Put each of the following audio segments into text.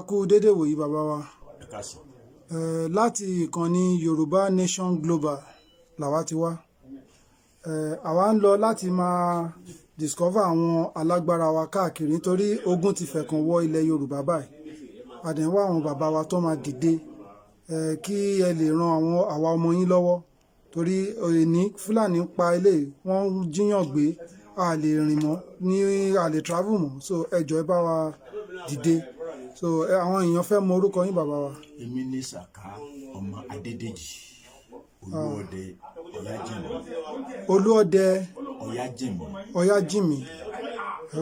Kú dédé wòyí, bàbá wa. Ẹ káàsán. Láti ìkànnì Yorùbá Nation Global làwa ti wá. Àwa ń lọ láti máa discover àwọn alágbára wa káàkiri, nítorí ogun ti fẹ̀kàn wọ ilẹ̀ Yorùbá báyìí. A dẹ̀ ń wá àwọn bàbá wa tó máa dìde kí ẹ lè ran àwọn àwa ọmọ yín lọ́wọ́, torí òní Fúlàní ń pa ilé wọ́n ń jíyàn gbé, a lè rìn mọ́ ní a lè travel mọ́. So ẹ jọ̀ọ́, ẹ bá wa dìde. So àwọn èèyàn fẹ́ mọ orúkọ yín, bàbá wa. Èmi ní Sàká ọmọ Adédèjì, Olúọdẹ Ọ̀yájìmí. Olúọdẹ Ọ̀yájìmí. Ọ̀yájìmí,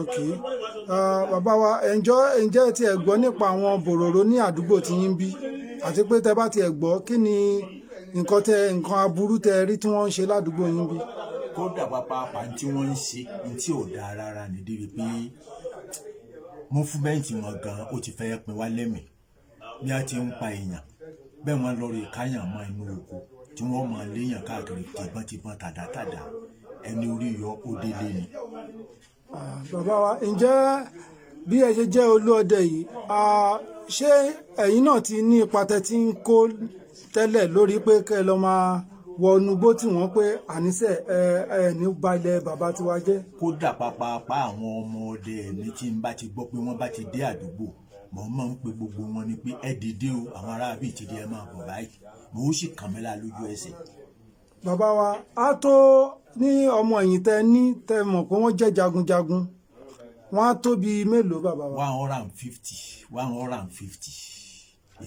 ok. Bàbá wa, ǹjẹ́ tí ẹ gbọ́ nípa àwọn bòròró ní àdúgbò tí yín bí? Àti pé tẹ bá tiẹ̀ gbọ́, kí ni nǹkan tẹ nǹkan aburú tẹ rí tí wọ́n ń ṣe ládùúgbò yín bí? Kódà pápápá tí wọ́n ń ṣe ní tí ò dáa rárá ní, débi pé movement wọn gan ó ti fẹ́ pin wá lẹ́mìí. Bí a ti ń pa èèyàn bẹ́ẹ̀, wọ́n lọ rí káyàn mọ́ inú oko tí wọ́n máa léèyàn káàkiri tìbọ́ntìbọ́n, tàdátàdá. Ẹni orí yọ, ó délé ni. Bàbá wa, ǹjẹ́ bí ẹ ṣe jẹ́ olúọdẹ yìí, ṣé ẹ̀yin náà ti ní ipa tẹ́ ti ń kó tẹ́lẹ̀ lórí pé kẹ́ ẹ lọ máa wọnú igbó tí wọ́n pé àníṣe ẹ ẹ ní balẹ̀ bàbá tiwa jẹ́? Kódà pápápá, àwọn ọmọ ọdẹ mi, tí n bá ti gbọ́ pé wọ́n bá ti dé àdúgbò, mò ń máa ń pe gbogbo wọn ni pé, "Ẹ dìde o, àwọn aráabí ti di, ẹ máa bọ̀ báyìí." Mò ń sì kàn mí lá lójú ẹsẹ̀. Bàbá wa, á tó ní ọmọ ẹ̀yìn tẹ ní tẹ mọ̀ pé wọ́n jẹ́ jagunjagun, wọ́n á tó bíi mélòó, bàbá wa? 150, 150.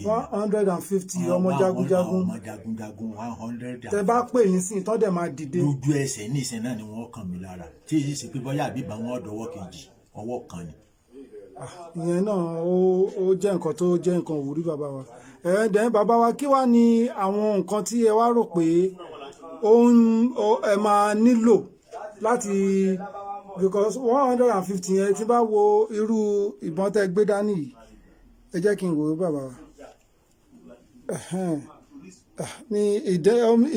150 ọmọ jagunjagun? Ọmọ jagunjagun 100. Tẹ bá pè yín sí, tọ́ dẹ̀ máa dìde? Lójú ẹsẹ̀ ní ìsìn náà ni wọ́n kàn mí lára, tí èyí sì pé bọ́yá àbí ìbá wọn dọwọ́ kejì, ọwọ́ kan ni. Ìyẹn náà ó jẹ́ nǹkan tó jẹ́ nǹkan òwúrí, bàbá wa. Ẹ̀ẹ́dẹ̀ bàbá wa, kí wá ní àwọn nǹkan tí ẹ wá rò pé ẹ máa nílò láti, because 150 yẹn, tí bá wo irú ìbọn tẹ́ gbé dání yìí, ẹ jẹ́ kí n wò ó, bàbá wa. Ẹ̀hẹ́n. Ní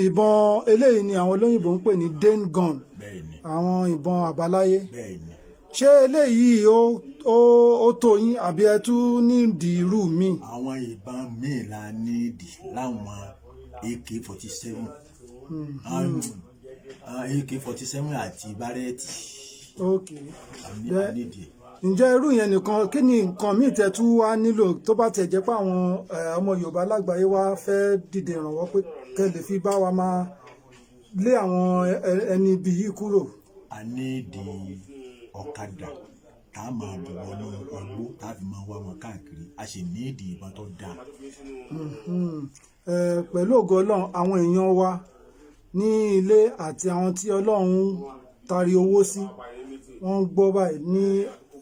ìbọn eléyìí ni àwọn olóyìnbó ń pè ní Dane gun. Bẹ́ẹ̀ni. Àwọn ìbọn àbáláyé. Bẹ́ẹ̀ni. Ṣé eléyìí ó tó yín, àbí ẹ tún nídìí irú míì? Àwọn ìbọn míì la nídìí, láwọn AK-47, AK-47 àti Barrett. A nídìí. Ǹjẹ́ irú yẹn nìkan, kí ni nǹkan míì tẹ́ tún wá nílò, tó bá tiẹ̀ jẹ́ pé àwọn ọmọ Yorùbá lágbàáyé wá fẹ́ dìde ìrànwọ́ pé kẹ́ lè fi bá wa máa lé àwọn ẹni ibi yìí kúrò? A nídìí ọ̀kadà tá a máa bù wọnú igbó, tá a fi máa wá wọn káàkiri. A sì nídìí ìbọn tó dáa. Pẹ̀lú ògo Ọlọ́run, àwọn èèyàn wa ní ilé àti àwọn tí Ọlọ́run tarí owó sí, wọ́n ń gbọ́ báyìí ní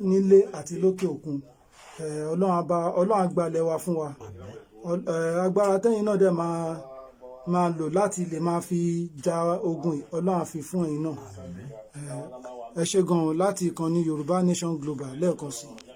nílé àti lókè òkun. Ọlọ́run á gbalẹ̀ wa fún wa. Agbára tẹ́yìn náà dẹ̀ máa máa lò láti lè máa fi ja ogun yìí, Ọlọ́run á fi fún ẹ̀yin náà. Ẹ ṣé gan-an láti ìkànnì Yorùbá Nation Global lẹ́ẹ̀kan sí i.